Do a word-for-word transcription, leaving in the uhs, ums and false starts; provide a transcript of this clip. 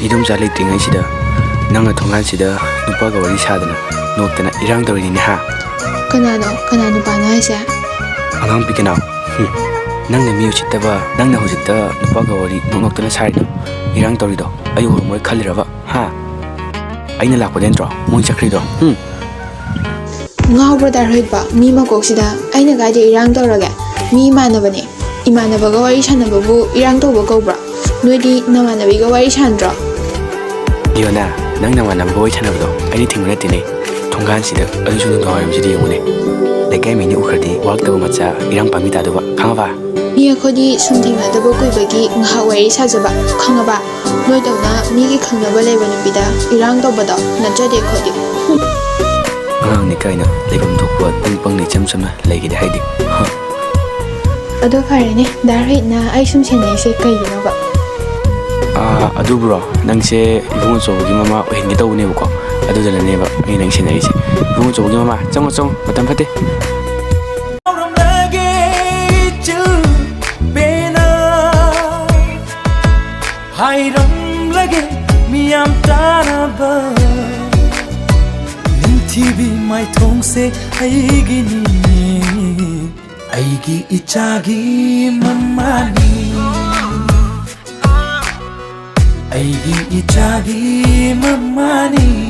ꯏꯗꯣꯝꯆꯥ ꯂꯩꯇ꯭ꯔꯤꯉꯩꯁꯤꯗ ꯅꯪꯅ ꯊꯣꯡꯒꯥꯟꯁꯤꯗ ꯅꯨꯄꯥꯒ ꯋꯥꯔꯤ ꯁꯥꯗꯅ ꯅꯣꯛꯇꯅ ꯏꯔꯥꯡ ꯇꯧꯔꯤꯅꯤꯅꯦ ꯍꯥ? ꯀꯅꯥꯅꯣ? ꯀꯅꯥ ꯅꯨꯄꯥꯅꯣ ꯍꯥꯏꯁꯦ? ꯑꯉꯥꯡ ꯄꯤꯛꯀꯅꯥꯎ꯫ ꯍꯨꯝ꯫ ꯅꯪꯅ ꯃꯤ ꯎꯁꯤꯠꯇꯕ, ꯅꯪꯅ ꯍꯧꯖꯤꯛꯇ ꯅꯨꯄꯥꯒ ꯋꯥꯔꯤ ꯅꯣꯛꯅꯣꯛꯇꯅ ꯁꯥꯔꯤꯗꯣ, ꯏꯔꯥꯡ ꯇꯧꯔꯤꯗꯣ, ꯑꯩ ꯎꯔꯝꯃꯣꯏ ꯈꯜꯂꯤꯔꯕ? ꯍꯥ? ꯑꯩꯅ ꯂꯥꯛꯄꯗꯩ ꯅꯠꯇ꯭ꯔꯣ ꯃꯣꯏ ꯆꯠꯈ꯭ꯔꯤꯗꯣ? ꯍꯨꯝ꯫ ꯉꯥꯎꯕ꯭ꯔꯣ ꯗꯥ ꯔꯣꯍꯤꯠꯄ? ꯃꯤ ꯃꯀꯣꯛꯁꯤꯗ ꯑꯩꯅ ꯀꯥꯏꯗ ꯏꯔꯥꯡ ꯇꯧꯔꯒꯦ? ꯃꯤ ꯏꯃꯥꯟꯅꯕꯅꯦ꯫ ꯏꯃꯥꯟꯅꯕꯒ ꯋꯥꯔꯤ ꯁꯥꯟꯅꯕꯕꯨ ꯏꯔꯥꯡ ꯇꯧꯕ ꯀꯧꯕ꯭ꯔꯣ? ꯅꯣꯏꯗꯤ ꯅꯃꯥꯟꯅꯕꯤꯒ ꯋꯥꯔꯤ ꯁꯥꯟꯅꯗ꯭ꯔꯣ? ꯗꯤꯌꯣꯅꯥ, ꯅꯪ ꯅꯃꯥꯟꯅꯕꯒ ꯋꯥꯔꯤ ꯁꯥꯟꯅꯕꯗꯣ ꯑꯩꯅ ꯊꯤꯡꯕ ꯅꯠꯇꯦꯅꯦ꯫ ꯊꯣꯡꯒꯥꯟꯁꯤꯗ ꯑꯗꯨꯁꯨ ꯅꯨꯡꯗꯥꯡꯋꯥꯏꯔꯝꯁꯤꯗ ꯌꯦꯡꯉꯨꯅꯦ꯫ ꯂꯩꯀꯥꯏ ꯃꯤꯅ ꯎꯈ꯭ꯔꯗꯤ ꯋꯥꯔꯛꯇꯕ ꯃꯆꯥ ꯏꯔꯥꯡ ꯄꯥꯝꯕꯤ ꯇꯥꯗꯧꯕ, ꯈꯪꯉꯕ? ꯃꯤ ꯑꯩꯈꯣꯏꯗꯤ ꯁꯨꯝ ꯊꯦꯡꯅꯗꯕ ꯀꯨꯏꯕꯒꯤ ꯉꯥꯏꯍꯥꯛ ꯋꯥꯔꯤ ꯁꯥꯖꯕ, ꯈꯪꯉꯕ? ꯅꯣꯏꯗꯧꯅ ꯃꯤꯒꯤ ꯈꯪꯅꯕ ꯂꯩꯕ ꯅꯨꯄꯤꯗ ꯏꯔꯥꯡ ꯇꯧꯕꯗꯣ ꯅꯠꯆꯗꯦ ꯑꯩꯈꯣꯏꯗꯤ꯫ ꯑꯉꯥꯡꯅꯤ ꯀꯥꯏꯅ ꯂꯩꯐꯝ ꯊꯣꯛꯄ ꯄꯪ ꯄꯪꯅ ꯏꯆꯝ ꯆꯝꯅ ꯂꯩꯒꯦꯗꯤ ꯍꯥꯏꯗꯦ꯫ ꯍ꯫ ꯑꯗꯣ ꯐꯔꯦꯅꯦ, ꯗꯥ ꯔꯣꯍꯤꯠꯅ ꯑꯩ ꯁꯨꯝ ꯁꯦꯟꯅꯔꯤꯁꯦ ꯀꯩꯒꯤꯅꯣꯕ? ꯑꯥ, ꯑꯗꯨꯕꯨꯔꯣ, ꯅꯪꯁꯦ ꯏꯕꯨꯡ ꯑꯆꯧꯕꯒꯤ ꯃꯃꯥ ꯑꯣꯏꯍꯟꯒꯦ ꯇꯧꯕꯅꯦꯕꯀꯣ, ꯑꯗꯨꯗꯅꯅꯦꯕ ꯑꯩꯅ ꯅꯪ ꯁꯦꯟꯅꯔꯤꯁꯦ꯫ ꯏꯕꯨꯡ ꯑꯆꯧꯕꯒꯤ ꯃꯃꯥ, ꯆꯪꯉꯣ, ꯆꯪꯉꯣ, ꯃꯇꯝ ꯐꯠꯇꯦ꯫ ꯍꯥꯏꯔꯝꯂꯒꯦ ꯃꯤꯌꯥꯝ ꯇꯥꯅꯕ, ꯅꯤꯡꯊꯤꯕꯤ ꯃꯥꯏꯊꯣꯡꯁꯦ ꯑꯩꯒꯤꯅꯤ, ꯑꯩꯒꯤ ꯏꯆꯥꯒꯤ ꯃꯃꯥꯅꯤ, ꯑꯩꯒꯤ ꯏꯆꯥꯒꯤ ꯃꯃꯥꯅꯤ꯫